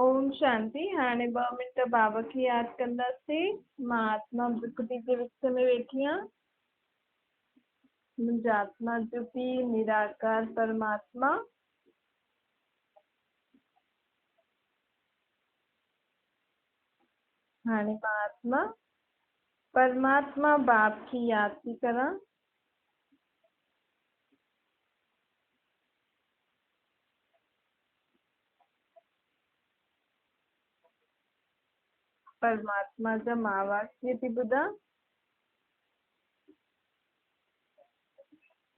اوم شانتي. هاڻي ٻه منٽ بابا کي ياد ڪنداسين. مان آتما ڀرڪٽي جي وچ ۾ ويٺي آهيان. منهنجا آتما جو پيء نراڪار پرماتما. هاڻي مان آتما پرماتما باپ کي ياد ٿي ڪران. پرماتما جا مهاواڪيه ٿي ٻڌان.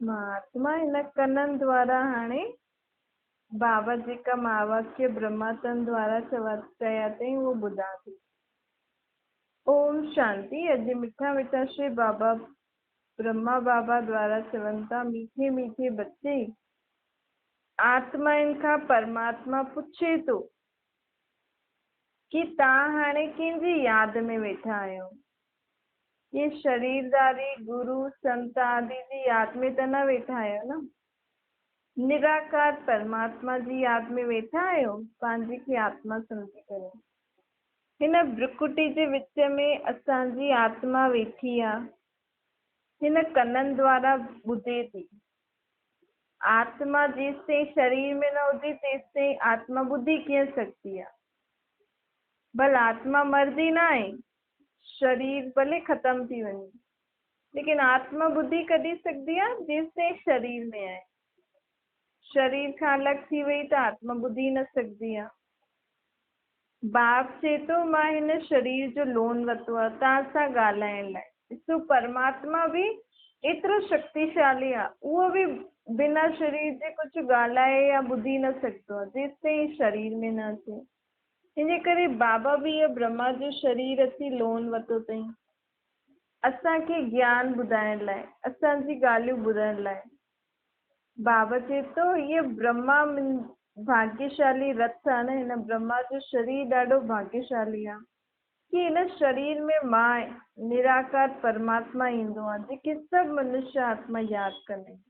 مهاتما هن ڪنن دوارا هاڻي بابا جيڪا مهاواڪيه برهما تن دوارا چوا چيا اٿئي اهو ٻڌان ٿي. اوم شانتي. اڄ مٺا مٺا شري بابا برهما بابا دوارا چون ٿا ميٺي ميٺي بچي آتمائن کان پرماتما پڇي ٿو ڪي توهان هاڻي ڪنهن جي ياد ۾ ويٺا آهيو؟ ڪنهن شريرداري، گرو، سنت آدي جي ياد ۾ ته نه ويٺا آهيو نه؟ نراڪار پرماتما جي ياد ۾ ويٺا آهيو؟ پنهنجي کي آتما سمجهي ڪري. هن ڀرڪٽي جي وچ ۾ اسان جي آتما ويٺي آ. هن ڪنن دوارا ٻڌي ٿي. آتما جيستائين شرير ۾ نه هجي تيستائين آتما ٻڌي ڪيئن سگهندي آ؟ ڀل آتما مرندي نه آهي، شرير ڀلي ختم ٿي وڃي، ليڪن آتما ٻڌي ڪڏهن سگهندي آ جيستائين شرير ۾ آهي. شرير کان الڳ ٿي وئي ته آتما ٻڌي نه سگهندي آ. باپ چئي ٿو مان هن شرير جو لون ورتو آهي توهان سان ڳالهائڻ لاء. ڏسو پرماتما به ايترو شڪتيشالي آهي اهو به بنا شرير جي ڪجهه ڳالهائي يا ٻڌي نه سگهندو آهي جيستائين شرير ۾ نه اچي. ان جي ڪري بابا به اهو برهما جو شرير اچي لون ورتو اٿئي اسان کي گيان ٻڌائڻ لاء اسان جي ڳالهيون ٻڌڻ لاء. بابا چئي ٿو، هيء برهما ڀاڳيشالي رٿ آ نه، هن برهما جو شرير ڏاڍو ڀاڳيشالي آ ڪي هن شرير ۾ مان نراڪار پرماتما ايندو آ، جيڪي سڀ منشيه آتما ياد ڪندا آهن.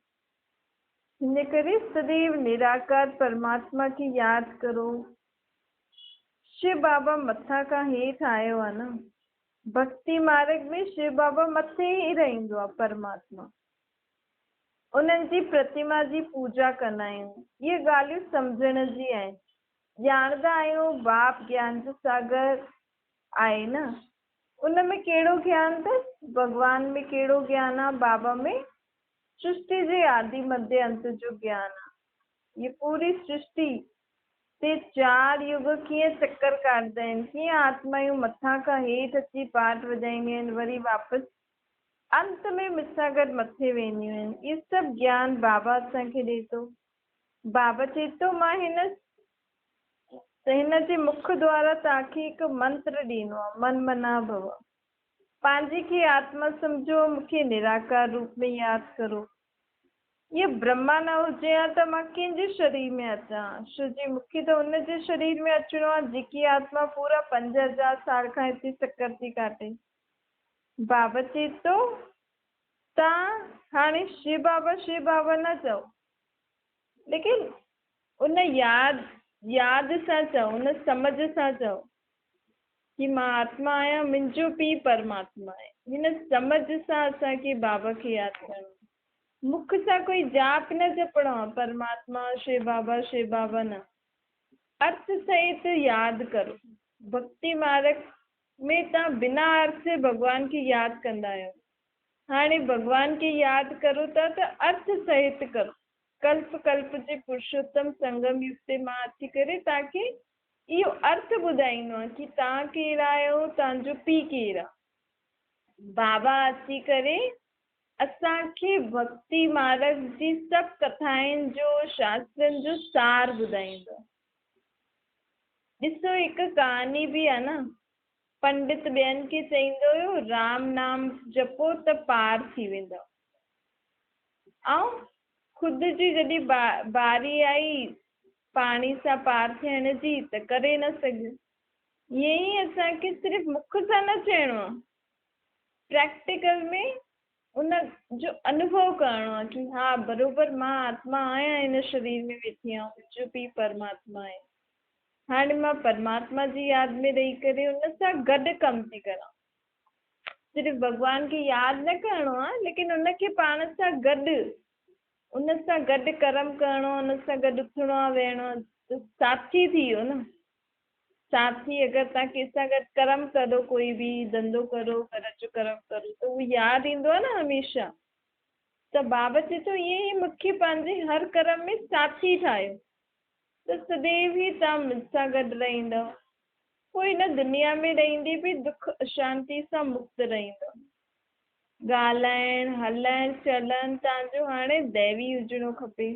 هن ڪري سديو نراڪار پرماتما کي ياد ڪرو. شو بابا مٿان کان هيٺ آيو آ نه. ڀڳتي مارڳ ۾ شو بابا مٿي ئي رهندو آ پرماتما. انهن جي پرتما جي پوڄا ڪندا آهيون. اهي ڳالهيون سمجهڻ جي آهن. ڄاڻندا آهيون باپ گيان جو ساگر آهي نه. ان ۾ ڪهڙو گيان اٿس؟ ڀڳوان ۾ ڪهڙو گيان آهي؟ بابا ۾ سرشٽي جي آدي مڌيه انت جو گيان آهي. هيء پوري سرشٽي تي چار يگ ڪيئن چڪر ڪاٽندا آهن، ڪيئن آتمائون مٿان کان هيٺ اچي پاٺ وڄائينديون آهن، وري واپس انت ۾ مون سان گڏ مٿي وينديون آهن. اهو سڀ گيان بابا اسان کي ڏئي ٿو. بابا چئي ٿو، مان هن هن جي مک دوارا توهان کي هڪ منتر ڏيندو آهيان، من منا ڀو. پنهنجي کي آتما سمجهو، مون کي نراڪار روپ ۾ ياد ڪرو. اهو برهما نه هجي ها ته مان ڪنهن جي شرير ۾ اچان ها؟ شو جي، مون کي ته ان جي شرير ۾ اچڻو آهي، جيڪي آتما پورا 5000 سال کان هتي چڪر ٿي ڪاٽي. بابا چئي ٿو، توهان هاڻي شو بابا شو بابا نه چئو، ليڪن ان ياد ياد سان چئو، ان سمجهه سان چئو ڪي مان آتما آهيان، منهنجو پيء پرماتما آهي. هن سمجهه سان اسان کي بابا کي ياد ڪرڻو آهي. مک سان ڪوئي جاپ نه جپڻو آهي، پرماتما شو بابا شو بابا نه. ارٿ سهت ياد ڪرو. ڀڳتي مارڳ ۾ توهان بنا ارٿ جي ڀڳوان کي ياد ڪندا آهيو. هاڻي ڀڳوان کي ياد ڪرو ٿا ته ارٿ سهت ڪرو. ڪلپ ڪلپ جي پرشوتم سنگم يگ تي مان اچي ڪري توهان کي اهو ارٿ ٻڌائيندو آهيان ڪي توهان ڪير آهيو، توهان جو پيء ڪير آهي. بابا اچي ڪري اسان کي ڀڳتي مارڳ جي سڀ ڪٿائن جو، شاسترن جو سار ٻڌائيندو آهي. ڏسو هڪ ڪهاڻي به آ نه، پنڊت ٻين کي چئيندو هيو رام نام جپو ته پار ٿي ويندؤ. ۽ خود جي جڏهن باري آئي پاڻي سان پار ٿيڻ جي ته ڪري نه سگهيو. ائين ئي اسان کي صرف مک سان نه چئڻو آ، پريڪٽيڪل ۾ ان جو انوڀو ڪرڻو آهي ڪي ها بروبر مان آتما آهيان هن شرير ۾ ويٺي آهيان منهنجو پيء پرماتما آهي. हाणे मां परमात्मा जी यादि में रही करे उन सां गॾु कमु थी करां। सिर्फ़ु भॻवान खे यादि न करिणो आहे, लेकिन उनखे पाण सां गॾु, उन सां गॾु कर्म करिणो, उन सां गॾु उथणो आहे, वेहणो आहे, त साथी थी वियो न। साथी अगरि तव्हां कंहिंसां गॾु कर्म करो, कोई बि धंधो करो, घर जो कर्म करो, त उहो यादि ईंदो आहे न हमेशा। त बाबा चए थो ईअं ई मूंखे पंहिंजे हर कर्म में साथी ठाहियो, त सदैव ई तव्हां मूंसां गॾु रहंदव। पोइ हिन दुनिया में रहंदे बि दुख अशांति सां मुक्त रहंदव। ॻाल्हाइणु, हलणु, चलणु तव्हांजो हाणे दैवी हुजणो खपे।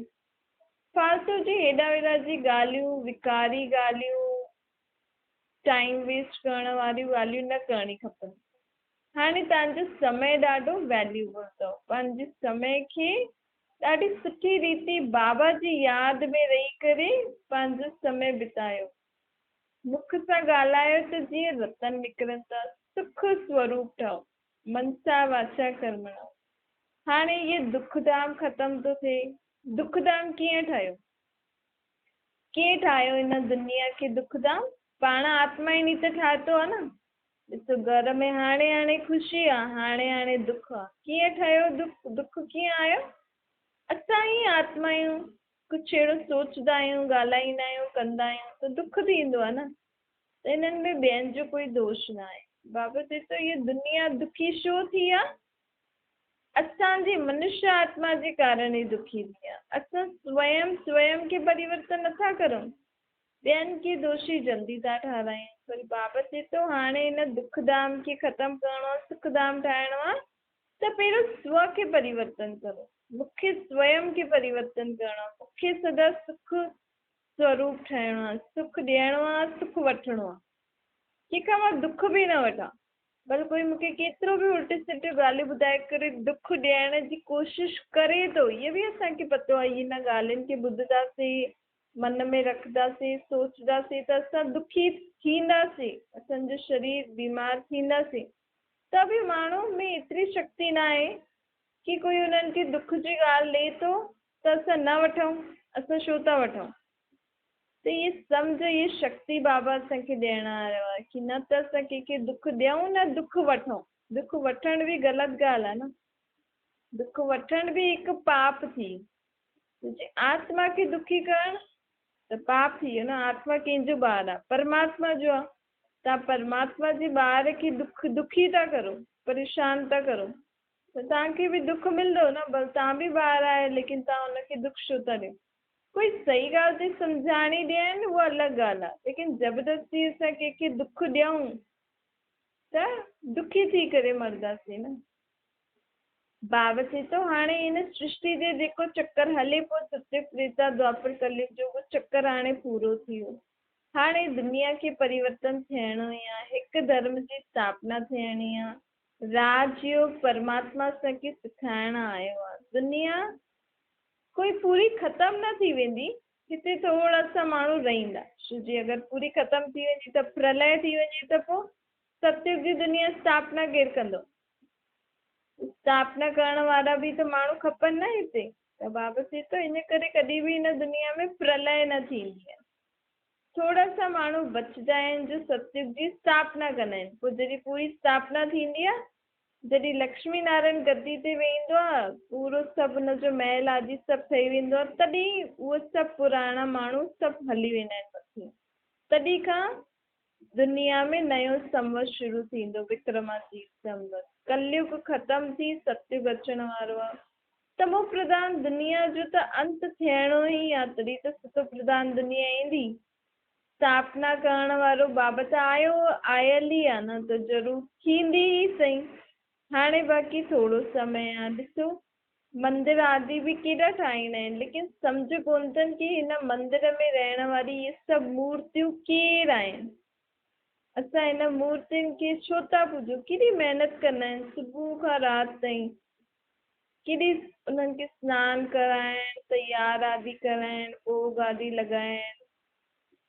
फालतू जी हेॾा वेॾा जी ॻाल्हियूं, विकारी ॻाल्हियूं, टाइम वेस्ट करण वारियूं ॻाल्हियूं न करणी खपनि। हाणे तव्हांजो समय ॾाढो वैल्यूएबल अथव, पंहिंजे समय खे ॾाढी सुठी रीति बाबा जी यादि में रही करे पंहिंजो समय बितायो। मुख सां ॻाल्हायो त जीअं रतन निकिरनि था, सुख स्वरूप ठाहो, मनसा वाचा कर्मणा। हाणे इहे दुखधाम ख़तमु थो थिए। दुखधाम कीअं ठाहियो? कीअं ठाहियो हिन दुनिया खे दुखधाम? पाण आत्मा ई त ठाहितो आहे न। ॾिसो घर में हाणे हाणे ख़ुशी आहे, हाणे हाणे दुख आहे। कीअं ठाहियो दुख? दुख कीअं आयो? असां ई आत्मा आहियूं, कुझु अहिड़ो सोचंदा आहियूं, ॻाल्हाईंदा आहियूं, कंदा आहियूं त दुख थींदो आहे न। त हिननि में ॿियनि जो कोई दोष न आहे। बाबा चए थो इहा दुनिया दुखी छो थी आहे? असांजी मनुष्य आत्मा जे कारण ई दुखी थी आहे। असां स्वयं स्वयं खे परिवर्तन नथा करूं, ॿियनि खे दोषी जल्दी था ठारायूं। पर बाबा चए थो हाणे हिन दुखधाम खे ख़तमु करिणो आहे, सुखधाम ठाहिणो आहे, त पहिरियों स्व खे परिवर्तन करो। मूंखे स्वयं खे परिवर्तन करिणो आहे, मूंखे सदा सुख स्वरूप ठाहिणो आहे, सुख ॾियणो आहे, सुख वठिणो आहे। कंहिंखां मां दुख बि न वठां, भले कोई मूंखे केतिरो बि उल्टी सिल्टियूं ॻाल्हियूं ॿुधाए करे दुख ॾियण जी कोशिशि करे थो, इहो बि असांखे पतो आहे। इन ॻाल्हियुनि खे ॿुधंदासीं, मन में रखंदासीं, सोचंदासीं त असां दुखी थींदासीं, असांजो शरीर बीमार थींदासीं। त बि माण्हू में एतिरी शक्ति न आहे की कोई उन्हनि खे दुख जी ॻाल्हि ॾिए थो त असां न वठूं, असां छो था वठूं? त इहे सम्झ, इहे शक्ति बाबा असांखे ॾियण वारो आहे की न त असां कंहिंखे दुख ॾियूं न दुख वठूं। दुख वठणु बि ग़लति ॻाल्हि आहे न, दुख वठणु बि हिकु पाप थी। आत्मा खे दुखी करणु त पाप थी वियो न। आत्मा कंहिंजो ॿार आहे? परमात्मा जो आहे। तव्हां परमात्मा जे ॿार खे दुख दुखी था करो, परेशान था करो, त तव्हांखे बि दुख मिलंदो न। भले तव्हां बि ॿार आहियो, लेकिन तव्हां हुनखे दुख छो था ॾियो? कोई सही ॻाल्हि ते सम्झाणी ॾियनि उहा अलॻि ॻाल्हि आहे, लेकिन ज़बरदस्ती असां कंहिंखे दुख ॾियूं त दुखी थी करे मरंदासीं न। बाबा चए थो हाणे हिन सृष्टि जे जेको चक्कर हले पियो, सतयुग, त्रेता, द्वापर, कलयुग जो उहो चक्कर हाणे पूरो थी वियो। हाणे दुनिया खे परिवर्तन थियणो ई आहे, हिकु धर्म जी स्थापना थियणी आहे। राजयोग परमात्मा असांखे सेखारणु आयो आहे। दुनिया कोई पूरी ख़तमु न थी वेंदी, हिते थोरा सा माण्हू रहंदा। छो जी अगरि पूरी ख़तमु थी वञे त प्रलय थी वञे त पोइ सतयुग जी दुनिया स्थापना केरु कंदो? स्थापना करण वारा बि त माण्हू खपनि न हिते। त बाबा चए थो इन करे कॾहिं बि हिन दुनिया में प्रलय न थींदी आहे। थोरा सा माण्हू बचंदा आहिनि जो सतयुग जी स्थापना कंदा आहिनि। पोइ जॾहिं पूरी स्थापना थींदी आहे, जॾहिं लक्ष्मी नारायण गद्दी ते वेंदो आहे, पूरो सभु हुनजो महल आदि सभु ठही वेंदो आहे, तॾहिं उहे सभु पुराणा माण्हू सभु हली वेंदा आहिनि मथे। तॾहिं खां दुनिया में नयो संवत शुरू थींदो, विक्रमाजीत संवत। कलयुग ख़तमु थी सतयुग अचण वारो आहे। तमो प्रधान दुनिया जो त अंत थियणो ई आहे, तॾहिं त सतो प्रधान दुनिया ईंदी। स्थापना करण वारो बाबा त आयो, आयल ई आहे न, त ज़रूरु थींदी ई सही। हाणे बाक़ी थोरो समय आहे। ॾिसो मंदिर आदि बि केॾा ठाहींदा आहिनि, लेकिन सम्झ कोन अथनि की हिन मंदिर में रहण वारी इहे सभु मूर्तियूं केरु आहिनि। असां हिन मूर्तियुनि खे छो था पूजूं? केॾी महिनत कंदा आहिनि सुबुह खां राति ताईं, केॾी उन्हनि खे सनानु कराइणु, तयारु आदि कराइणु, भोग आदि लॻाइणु,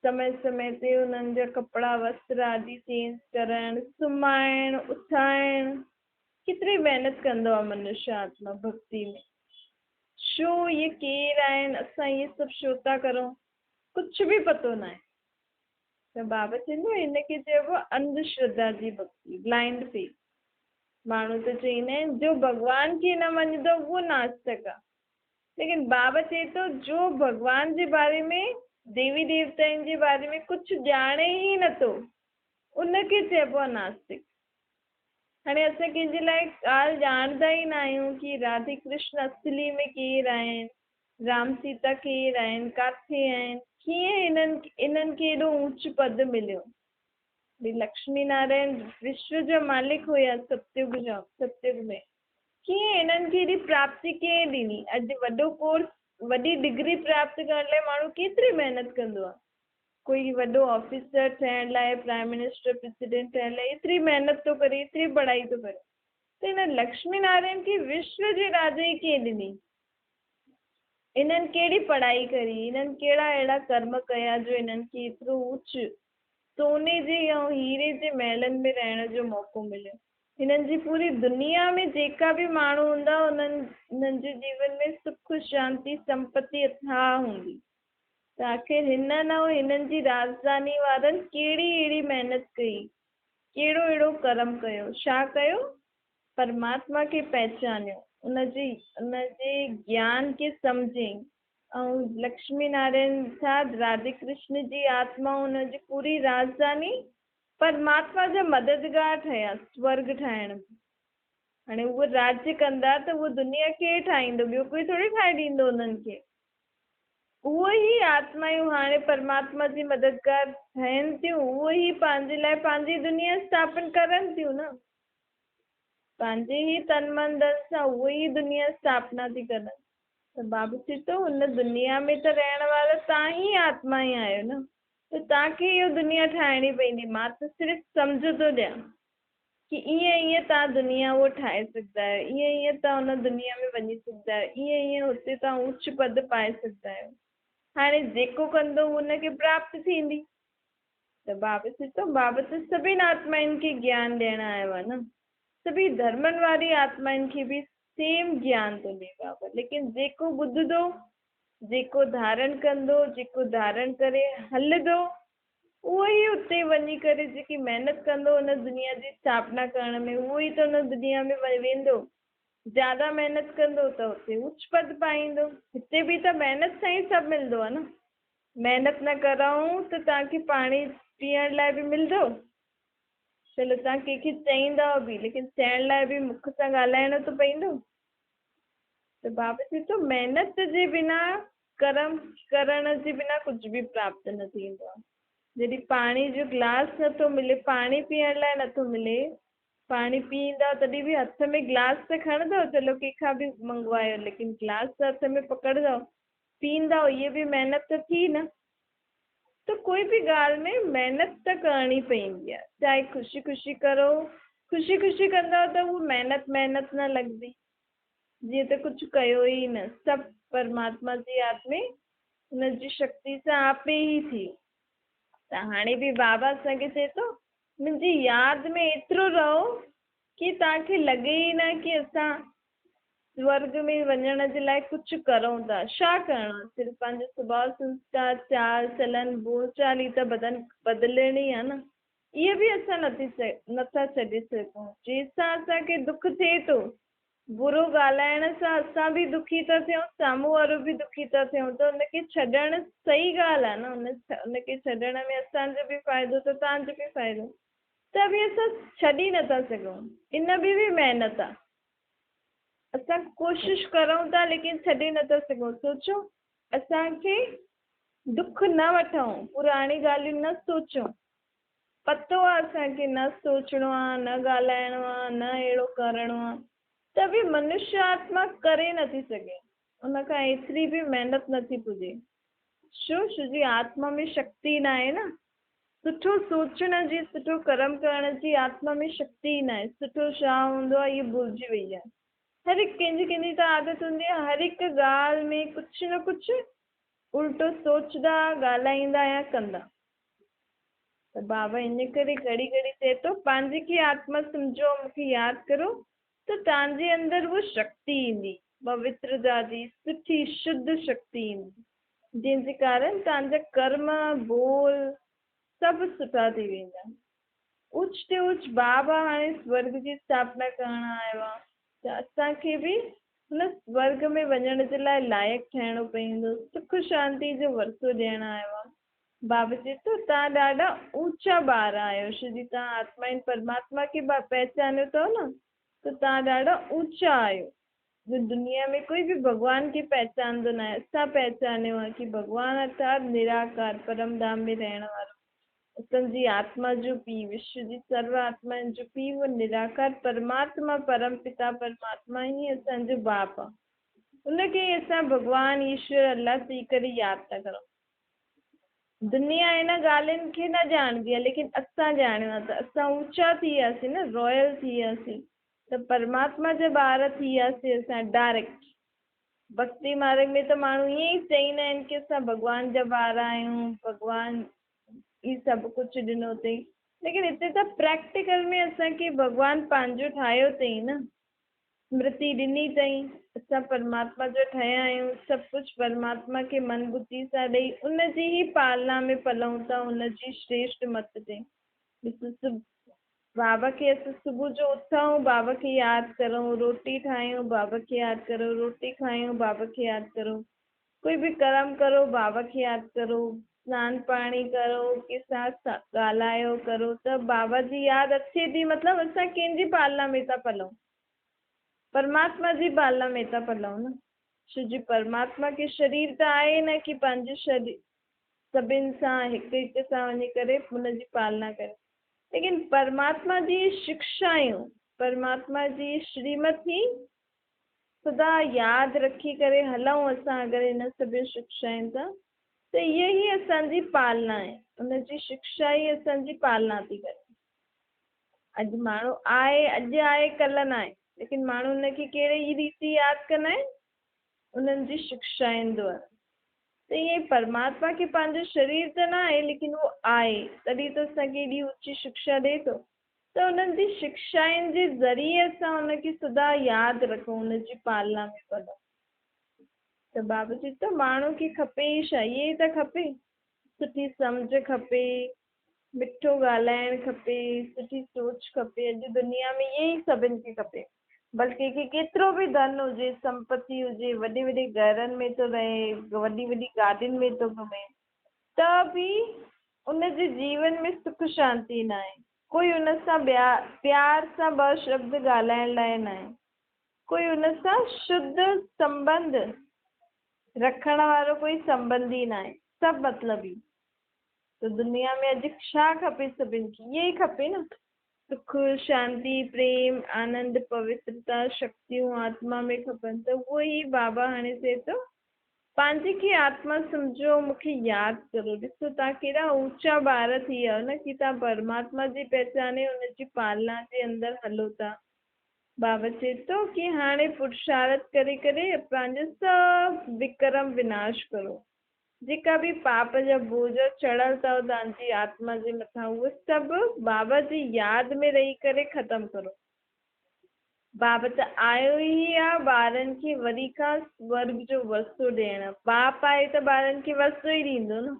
समय समय ते उन्हनि जा कपिड़ा वस्त्र आदि चेंज करणु, सुम्हाइणु, उथाइणु। केतिरी महिनत कंदो आहे मनुष्य आत्मा भक्ति में। छो इहे केरु आहिनि, असां इहे सभु छो था करूं? कुझु बि पतो न आहे। ته بابا چوندو هن کي چئبو آهي انڌ شرڌا جي ڀڪتي، بلائنڊ فيٿ. ماڻهو ته چئيندا آهن جو ڀڳوان کي نه مڃندو اهو ناستڪ آهي، ليڪن بابا چئي ٿو جو ڀڳوان جي باري ۾ ديوي ديوتائن جي باري ۾ ڪجهه ڄاڻي ئي نٿو ان کي چئبو آهي ناستڪ. هاڻي اسان ڪنهن جي لاء ڳالهه ڄاڻندا ئي نه آهيون ڪي راڌي ڪرشن اصلي ۾ ڪير آهن، رام سيتا ڪير آهن، ڪاٿي آهن، ڪيئن هنن انهن کي ايڏو اوچ پد مليو. ڀي لڪشمي نارائڻ وشو جا مالڪ هيا ستيگ جا ستيگ ۾ ڪيئن انهن کي ايڏي پراپتي ڪنهن ڏني. اڄ وڏو ڪورس وڏي ڊگري پراپت ڪرڻ لاء ماڻهو ڪيتري محنت ڪندو آهي. ڪوئي وڏو آفيسر ٺهڻ لاء پرائم منسٽر پريزيڊنٽ ٺهڻ لاء ايتري محنت ٿو ڪري ايتري پڙهائي ٿو ڪري ته هن لڪشمي نارائڻ کي وشو جي راجائي ڪنهن ڏني. انهن ڪهڙي پڙهائي ڪري، انهن ڪهڙا اهڙا ڪرم ڪيا جو انهن کي ايترو اوچ سوني جي ۽ هيري جي محلن ۾ رهڻ جو موقعو مليو. هنن جي پوري دنيا ۾ جيڪا به ماڻهو هوندا انهن انهن جي جيون ۾ سک، شانتي، سمپتي اٿاهه هوندي. ته آخر هنن ۽ هنن جي راڄڌاني وارن ڪهڙي اهڙي محنت ڪئي، ڪهڙو اهڙو ڪرم ڪيو، ڇا ڪيو؟ پرماتما کي پهچانيو، ان جي ان جي گيان کي سمجهين ۽ لڪشمي نارائڻ سان راڌي ڪرشن جي آتما ان جي پوري راڄڌاني پرماتما جا مددگار ٺهيا سورڳ ٺاهڻ ۾. هاڻي اهي راڄ ڪندا ته اهو دنيا ڪير ٺاهيندو ٻيو ڪوئي ٿوري ٺاهي ڏيندو انهن کي. اهي ئي آتمايون هاڻي پرماتما جي مددگار ٺهن ٿيون اهي ئي پنهنجي لاء پنهنجي دنيا اسٿاپن ڪرن ٿيون نه. پنهنجي ئي تن من ڌن سان اهي ئي دنيا اسٿاپنا ٿي ڪرن ته بابا چئي ٿو هن دنيا ۾ ته رهڻ وارا توهان ئي آتما ئي آهيو نه ته توهان کي اهو دنيا ٺاهڻي پوندي مان ته صرف سمجهه ٿو ڏيان ڪي ائين ائين توهان دنيا اهو ٺاهي سگهندا آهيو ائين ائين توهان ان دنيا ۾ وڃي سگهندا آهيو ائين ائين هتي توهان اوچ پد پائي سگهندا آهيو هاڻي جيڪو ڪندو ان کي پراپت ٿيندي. ته بابا چئي ٿو، بابا ته سڀني آتمائن کي گيان ڏيڻ آيو آهي نه، سڀئي ڌرمن واري آتمائن کي به سيم گيان ٿو ڏئي بابا، ليڪن جيڪو ٻڌندو، جيڪو ڌارڻ ڪندو، جيڪو ڌارڻ ڪري هلندو، اهو ئي اتي وڃي ڪري جيڪي محنت ڪندو ان دنيا جي اسٿاپنا ڪرڻ ۾ اهو ئي ته ان دنيا ۾ ويندو، زياده محنت ڪندو ته اتي اوچ پد پائيندو، هتي به ته محنت سان ئي سڀ ملندو آهي نه. محنت نه ڪرائون ته توهان کي پاڻي پيئڻ لاء به ملندو؟ چلو توهان ڪنهن کي چئيندؤ به ليڪن چئڻ لاء به مک سان ڳالهائڻو ته پئيندو. ته بابا چئي ٿو محنت جي بنا ڪرم ڪرڻ جي بنا ڪجهه به پراپت نه ٿيندو آهي. جڏهن پاڻي جو گلاس نٿو ملي پاڻي پيئڻ لاء نٿو ملي پاڻي پيئندؤ تڏهن به هٿ ۾ گلاس ته کڻندؤ چلو ڪنهن کان به منگوايو ليڪن گلاس ته هٿ ۾ پڪڙندؤ پيئندا اهي به محنت ته ٿي نه. ته ڪوئي به ڳالهه ۾ محنت ته ڪرڻي پوندي آهي چاهي خوشي خوشي ڪرو خوشي خوشي ڪندؤ ته اهو محنت محنت نه لڳندي جيئن ته ڪجهه ڪيو ئي نه سڀ پرماتما جي ياد ۾ ان جي شڪتي سان آپي ئي ٿي ته هاڻي به بابا اسان کي چئي ٿو منهنجي ياد ۾ ايترو رهو ڪي توهان کي لڳي ئي نه ڪي اسان سورڳ ۾ وڃڻ جي لاء ڪجهه ڪرون ٿا. ڇا ڪرڻو آهي؟ صرف پنهنجو سڀاء، سنسڪار، چال چلن، ٻول چال ئي ته بدن بدلڻي آهي نه. اهي به اسان نٿا ڇڏي سگهون. جنهن سان اسان کي دک ٿئي ٿو، برو ڳالهائڻ سان اسان به دکي ٿا ٿيون، سامهون وارو به دکي ٿا ٿيون ته ان کي ڇڏڻ صحيح ڳالهه آهي نه. ان کي ڇڏڻ ۾ اسان جو به فائدو ته توهان جو به فائدو. ته به اسان ڇڏي نٿا سگهون. ان ۾ به محنت آهي. اسان ڪوشش ڪرون ٿا ليڪن ڇڏي نٿا سگهون سوچو اسان کي دک نه وٺون پراڻي ڳالهيون نه سوچون پتو آ اسان کي نه سوچڻو آ نه ڳالهائڻو آ نه اهڙو ڪرڻو آ ته به منشيه آتما ڪري نٿي سگهي ان کان ايتري به محنت نٿي پڄي ڇو ڇو جي آتما ۾ شڪتي ناهي نه سٺو سوچڻ جي، سٺو ڪرم ڪرڻ جي آتما ۾ شڪتي ئي ناهي. سٺو ڇا هوندو آهي اهو ڀلجي وئي آهي. هر هڪ ڪنهن جي ڪنهن جي ته عادت هوندي آهي هر هڪ ڳالهه ۾ ڪجهه نه ڪجهه الٽو سوچدا، ڳالهائيندا يا ڪندا. ته بابا ان ڪري گهڙي گهڙي چئي ٿو پنهنجي کي آتما سمجهو مون کي ياد ڪرو ته توهان جي اندر اها شڪتي ايندي، پوترتا جي سٺي شڌ شڪتي ايندي. جنهن جي ڪارڻ توهان جا ڪرم، ٻول سڀ سڀ سٺا ٿي ويندا. اوچ تي اوچ بابا هاڻي سورڳ جي اسٿاپنا ڪرڻ آيو آهي ته اسان کي به هن سورڳ ۾ وڃڻ جي لاءِ لائق ٺهڻو پوندو. سک شانتي جو ورثو ڏيڻ آيو آهي. بابا چئي ٿو توهان ڏاڍا اوچا ٻار آهيو، ڇو جي توهان آتما آهن پرماتما کي پهچانيو اٿو نه، ته توهان ڏاڍا اوچا آهيو. جو دنيا ۾ ڪوئي به ڀڳوان کي پهچاندو ناهي، اسان پهچانيو آهي ڪي ڀڳوان ارٿات نراڪار پرم ڌام ۾ رهڻ وارو، اسان جي آتما جو پيءُ، وشو جي سرو آتمائن جو پيءُ، اهو نراڪار پرماتما پرم پتا پرماتما ئي اسان جو باپ آهي. ان کي ئي اسان ڀڳوان ايشور الله چئي ڪري ياد ٿا ڪرون. دنيا هن ڳالهين کي نه ڄاڻندي آهي، ليڪن اسان ڄاڻيو آهي ته اسان اوچا ٿي وياسين نه، رائل ٿي وياسين، ته پرماتما جا ٻار ٿي وياسين اسان ڊائريڪٽ. ڀڪتي مارگ ۾ ته ماڻهو ائين ئي چئيندا آهن ڪي اسان ڀڳوان جا ٻار آهيون، ڀڳوان ئي سڀ ڪجهه ڏنو اٿئي، ليڪن هتي ته پريڪٽيڪل ۾ اسان کي ڀڳوان پنهنجو ٺاهيو اٿئي نه، سمرتي ڏني اٿئي، اسان پرماتما جو ٺهيا آهيون، سڀ ڪجهه پرماتما کي من ٻڌي سان ڏيئي ان جي ئي پالنا ۾ پلون ٿا، ان جي شريشٺ مت تي. ڏس بابا کي اسان صبح جو اٿون بابا کي ياد ڪرون، روٽي ٺاهيون بابا کي ياد ڪرون، روٽي کايون بابا کي ياد ڪرون، ڪوئي به ڪرم ڪرو بابا کي ياد ڪرو، سنان پاڻي ڪرو، ڪنهن سان ڳالهايو ڪرو ته بابا جي ياد اچي ٿي. مطلب اسان ڪنهن جي پالنا ۾ ٿا پلون؟ پرماتما جي پالنا ۾ ٿا پلون نه. ڇو جي پرماتما کي شرير ته آهي نه ڪي پنهنجو شرير سڀن سان هڪ هڪ سان وڃي ڪري هن جي پالنا ڪري، ليڪن پرماتما جي شڪشايون، پرماتما جي شريمت ئي سدا ياد رکي ڪري هلون اسان اگر هن سڀني شڪشائن سان، ته اها ئي اسان جي پالنا آهي، ان جي شڪشا ئي اسان جي پالنا ٿي ڪري. اڄ ماڻهو آهي، اڄ آهي ڪلهه نه آهي، ليڪن ماڻهو ان کي ڪهڙي ئي ريتي ياد ڪندا آهن؟ انهن جي شڪشائن دوارا. ته ائين پرماتما کي پنهنجو شرير ته نه آهي، ليڪن اهو آهي، تڏهن ته اسان کي ايڏي اوچي شڪشا ڏئي ٿو. ته انهن جي شڪشائن جي ذريعي اسان ان کي سدا ياد رکون، ان جي پالنا ۾ پلون. ته بابا چئي ٿو ماڻهو کي کپي ئي ڇا؟ اهي ئي ته کپي، سٺي سمجهه کپي، مٺو ڳالهائڻ کپي، سٺي سوچ کپي. اڄ دنيا ۾ اهي ئي سڀن کي کپي. بلڪه ڪي ڪيترو به ڌن هجي، سمپتي هجي، وڏي وڏي گهرن ۾ ٿو رهي، وڏي وڏي گاڏين ۾ ٿو گهمي، ته به ان جي جيون ۾ سک شانتي ناهي. ڪوئي ان سان پيار سان ٻه شبد ڳالهائڻ لاءِ ناهي، ڪوئي ان سان شڌ سنٻنڌ رکڻ وارو ڪوئي سنٻنڌ ئي ناهي، سڀ مطلبي. ته دنيا ۾ اڄ ڇا کپي سڀن کي؟ اهي ئي کپي نه، سک شانتي پريم آنند پوترتا شڪتيون آتما ۾ کپن. ته اهو ئي بابا هاڻي چئي ٿو پنهنجي کي آتما سمجهو، مون کي ياد ڪرو. ڏسو توهان ڪيڏا اوچا ٻار ٿي ويا آهيو نه، ڪي توهان پرماتما جي پهچاني ان جي پالنا جي اندر هلو ٿا. بابا چئي ٿو ڪي هاڻي پرشارٿ ڪري ڪري پنهنجو سڀ وڪرم وناش ڪرو. جيڪا به پاپ جا بوجهه چڙهيل اٿو توهان جي آتما جي مٿان، اهي سڀ بابا جي ياد ۾ رهي ڪري ختم ڪرو. بابا ته آيو ئي آ ٻارن کي وري کان سورڳ جو ورثو ڏيڻ. باپ آهي ته ٻارن کي ورثو ئي ڏيندو نه.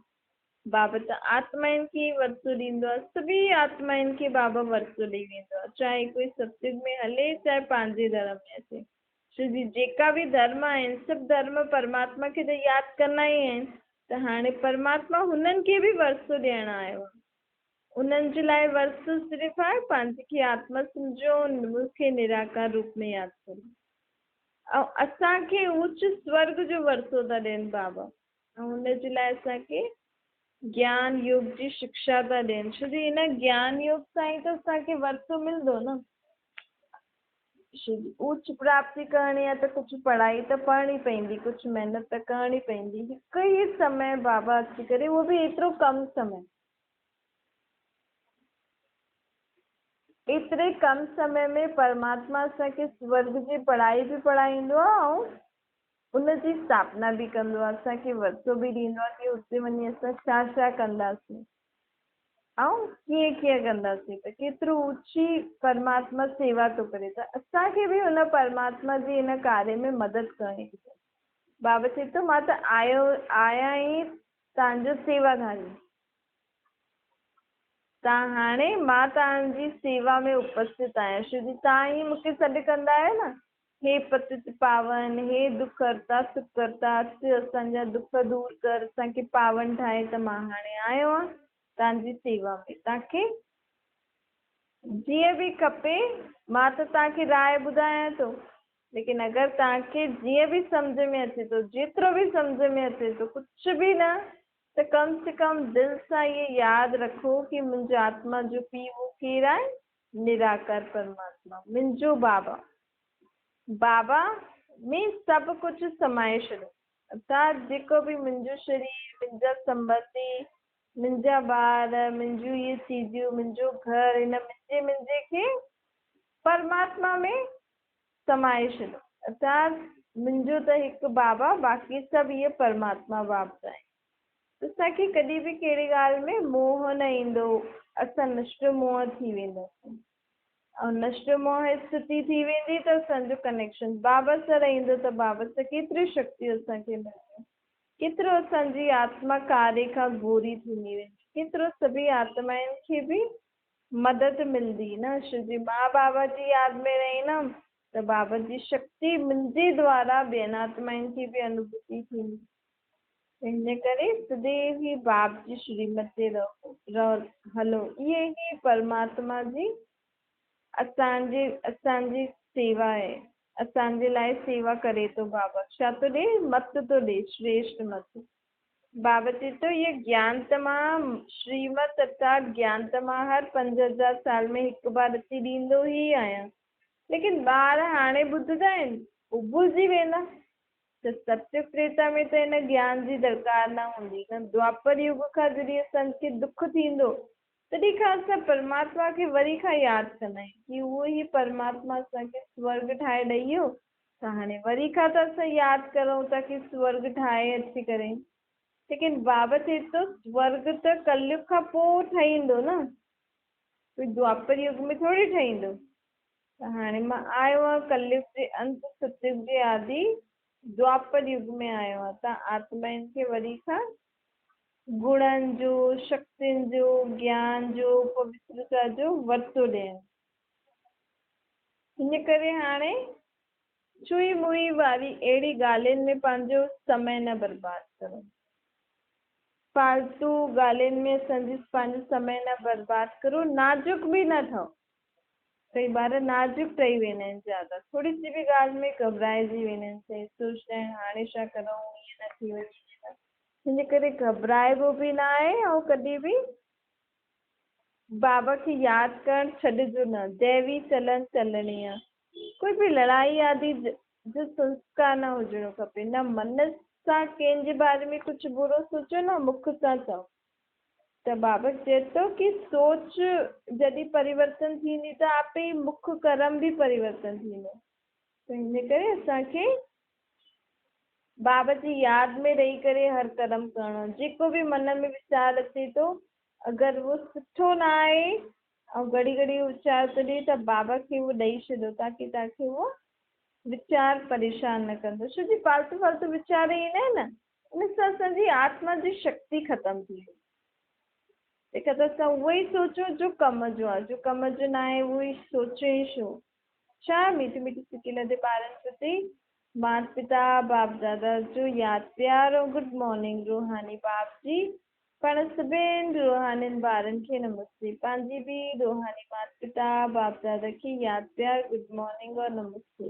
بابا ته آتمائن کي ئي ورثو ڏيندو آ. سڀئي آتمائن کي بابا ورثو ڏئي ويندو آ، چاهي ڪوئي ستيگ ۾ هلي چاهي پنهنجي ڌرم ۾ اچي. ڇو جي جيڪا به ڌرم آهن سڀ ڌرم پرماتما کي ته ياد ڪندا ئي آهن، ته هاڻي پرماتما هنن کي به ورثو ڏيڻ آيو آهي. انهن جي لاء ورثو صرف آهي پنهنجي کي آتما سمجهو ۽ مون کي نراڪار روپ ۾ ياد ڪريو. ۽ اسان کي اوچ سورڳ جو ورثو ٿا ڏين بابا، ۽ ان جي لاء اسان کي گيان يوگ جي شڪشا ٿا ڏين. ڇو جي ان گيان يوگ سان ئي ته اسان کي ورثو ملندو نه. اوچ پراپتي ڪرڻي آهي ته ڪجهه پڙهائي ته پڙهڻي پوندي، ڪجهه محنت ته ڪرڻي پوندي. هڪ ئي سمي بابا اچي ڪري، اهو به ايترو ڪم سمي، ايتري ڪم سمي ۾ پرماتما اسان کي سورڳ جي پڙهائي به پڙهائيندو آهي ۽ ان جي اسٿاپنا به ڪندو آهي، اسان کي ورثو به ڏيندو آهي ڪي اتي وڃي اسان ڇا ڇا ڪنداسين ۽ ڪيئن ڪيئن ڪنداسين. ته ڪيترو اوچي پرماتما سيوا ٿو ڪري، ته اسان کي به هن پرماتما جي هن ڪاريه ۾ مدد ڪرڻي گهرجي. بابا چئي ٿو مان ته آيو آهيان ئي توهان جو سيواڌاري. توهان هاڻي مان توهان جي سيوا ۾ اپسٿت آهيان، ڇو جو توهان ئي مون کي سڏ ڪندا آهيو نه، هي پتت پاون، هي دک هرتا سک ڪرتا، اچ اسان جا دک دور ڪر، اسان کي پاون ٺاهي، ته مان هاڻي آيو آهيان توهان جي سيوا ۾، توهان کي جيئن به کپي، مان ته توهان کي راء ٻڌايان ٿو، ليڪن اگر توهان کي جيئن به سمجهه ۾ اچي ٿو، جيترو به سمجهه ۾ اچي ٿو، ڪجهه به نه ته ڪم سي ڪم دل سان اهي ياد رکو ڪي منهنجو آتما جو پيء اهو ڪير آهي؟ نراڪار پرماتما، منهنجو بابا. بابا ۾ سڀ ڪجهه سمائي ڇڏيو. ارٿات جيڪو به منهنجو شرير، منهنجا سنبنڌي، منهنجا ٻار، منهنجون اهي چيزيون، منهنجو گهر، هن منهنجي منهنجي کي پرماتما ۾ سمائي ڇڏيو. ارٿات منهنجو ته هڪ بابا باقي سڀ اهي پرماتما باپ جا آهن. اسان کي ڪڏهن به ڪهڙي ڳالهه ۾ موهه نه ايندو، اسان نشٽ موهه ٿي وينداسين ۽ نشٽ موهه اسٿتي ٿي ويندي ته اسان جو ڪنيڪشن بابا سان رهندو ته بابا سان ڪيتريون شڪتيون اسان کي ملنديون، ڪيترو اسان جي آتما ڪاري کان گوري ٿيندي ويندي، ڪيترو سڀئي آتمائن کي به مدد ملندي نه، شو جي مان بابا جي ياد ۾ رهندم ته بابا جي شڪتي منهنجي دوارا ٻين آتمائن کي به انوڀوتي ٿيندي. ان ڪري سديو ئي باپ جي شريمت تي رهو، هلو. اهي ئي پرماتما جي اسان جي اسان جي سيوا آهي. اسان جي لاء سيوا ڪري ٿو بابا. ڇا ٿو ڏي؟ مت ٿو ڏي، شريشٽ مت. بابا چئي ٿو اهي گيان ته مان شريمت ارٿات گيان ته مان هر 5000 سال ۾ هڪ بار اچي ڏيندو ئي آهيان، ليڪن ٻار هاڻي ٻڌندا آهن پوء ڀلجي ويندا. ته ستيگ تريتا ۾ ته ان گيان جي درڪار نه هوندي نه. دوآپر يگ کان جڏهن اسان کي دک ٿيندو تڏهن کان اسان پرماتما کي وري کان ياد ڪندا آهيون ڪي اهو ئي پرماتما اسان کي سورڳ ٺاهي ڏئي ويو ته هاڻي وري کان ته اسان ياد ڪرون ٿا ڪي سورڳ ٺاهي اچي ڪري. ليڪن بابا چئي ٿو سورڳ ته ڪليگ کان پوء ٺهيندو نه، ڪوئي دوآپر يگ ۾ ٿوري ٺهيندو. ته هاڻي مان آيو آهيان ڪليگ جي انت ستيگ جي آدي دوآپر يگ ۾ آيو آهيان ته آتمائن کي وري کان گڻن جو، شڪتين جو، گيان جو، پوترتا جو ورثو ڏيڻ. ان ڪري هاڻي چوئي موئي واري اهڙي ڳالهين ۾ پنهنجو سمي نه برباد ڪرو. فالتو ڳالهين ۾ اسان جي پنهنجو سمي نه برباد ڪرو، نازڪ به نه ٺهو. ڪئي ٻار نازڪ ٺهي ويندا آهن زياده، ٿوري سي به ڳالهه ۾ گهٻرائجي ويندا آهن، چئي سوچندا آهن هاڻي ڇا ڪرون، ائين نه ٿي وڃي ائين نه. ان ڪري گهٻرائبو به نه آهي ۽ ڪڏهن به بابا کي ياد ڪرڻ ڇڏجو نه، ديوي چلن چلڻي آ. ڪوئي به لڙائي آدي جو سنسڪار نه هجڻو کپي. نه من سان ڪنهن جي باري ۾ ڪجهه برو سوچو نه مک سان چئو. ته بابا چئي ٿو ڪي سوچ جڏهن پريورتن ٿيندي ته آپي ئي مک ڪرم به پريورتن ٿيندو. ته ان ڪري اسان کي بابا جي ياد ۾ رهي ڪري هر ڪرم ڪرڻو. جيڪو به من ۾ ويچار اچي ٿو اگر اهو سٺو نه آهي ۽ گهڙي گهڙي اهو ويچار ٿو ڏئي ته بابا کي اهو ڏئي ڇڏيو تاڪي توهان کي اهو ويچار پريشان نه ڪندو. ڇو جي فالتو فالتو ويچار ايندا آهن نه ان سان اسان جي آتما جي شڪتي ختم ٿي ويندي. تنهن کان ته اسان اهو ئي سوچون جو ڪم جو آهي، جو ڪم جو نه آهي اهو ئي سوچيون ئي ڇو. ڇا ميٺي ميٺي سڪيلڌي ٻارن پرتي مات پتا باپ دادا جو ياد پيار ۽ گڊ مارننگ روحاني باپ جي پاڻ سڀين روحانين ٻارن کي نمستي پنهنجي به روحاني مات پتا باپ دادا کي ياد پيار گڊ مارننگ اور نمستي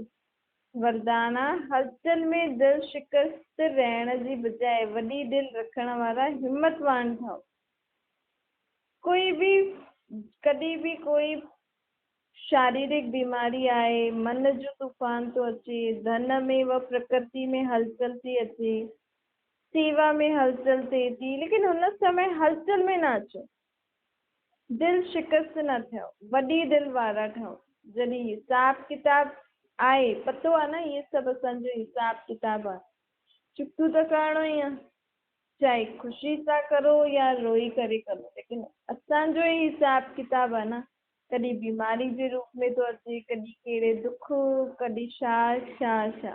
وردانا هلچل ۾ دل شڪست رهڻ جي بجاء وڏي دل رکڻ وارا همتوان ٺهو ڪوئي به ڪڏهن به ڪوئي شاريرڪ بيماري آهي، من جو طوفان ٿو اچي، ڌن ۾ و پرڪرتي ۾ هلچل ٿي اچي، سيوا ۾ هلچل ٿئي ٿي، ليڪن هن سمي هلچل ۾ نه اچو، دل شڪست نه ٿيو، وڏي دل وارا ٺهو، جڏهن حساب ڪتاب آهي، پتو آهي نه اهي سڀ اسان جو حساب ڪتاب آهي، چڪتو ته ڪرڻو ئي آهي. چاهي خوشي سان ڪرو يا روئي ڪري ڪرو، ليڪن اسان جو ئي حساب ڪتاب آهي نه، ڪڏهن بيماري جي روپ ۾ ٿو اچي، ڪڏهن ڪهڙي دک، ڪڏهن ڇا ڇا ڇا.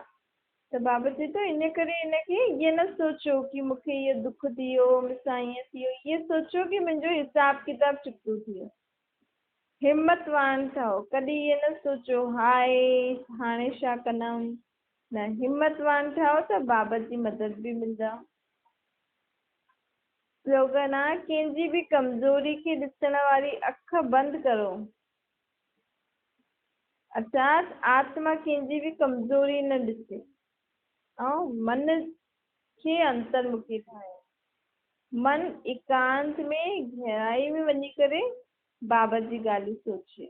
ته بابا چئي ٿو ان ڪري ان کي ائين نه سوچو ڪي مون کي اهو دک ٿي ويو، مون سان ائين ٿي ويو، ائين سوچو ڪي منهنجو حساب ڪتاب چڪتو ٿي ويو. همتوان ٺهو، ڪڏهن ائين نه سوچو هاء هاڻي ڇا ڪندم، نه همتوان ٺهو ته بابا جي مدد به ملندا. سلوگن آ ڪنهن جي به ڪمزوري کي ڏسڻ واري اک بند ڪرو. ارٿات آتما ڪنهن جي به ڪمزوري نه ڏسي ۽ من کي انترمکي ٺاهيو. من ايڪانت ۾ گهرائي ۾ وڃي ڪري بابا جي ڳالهيون سوچي.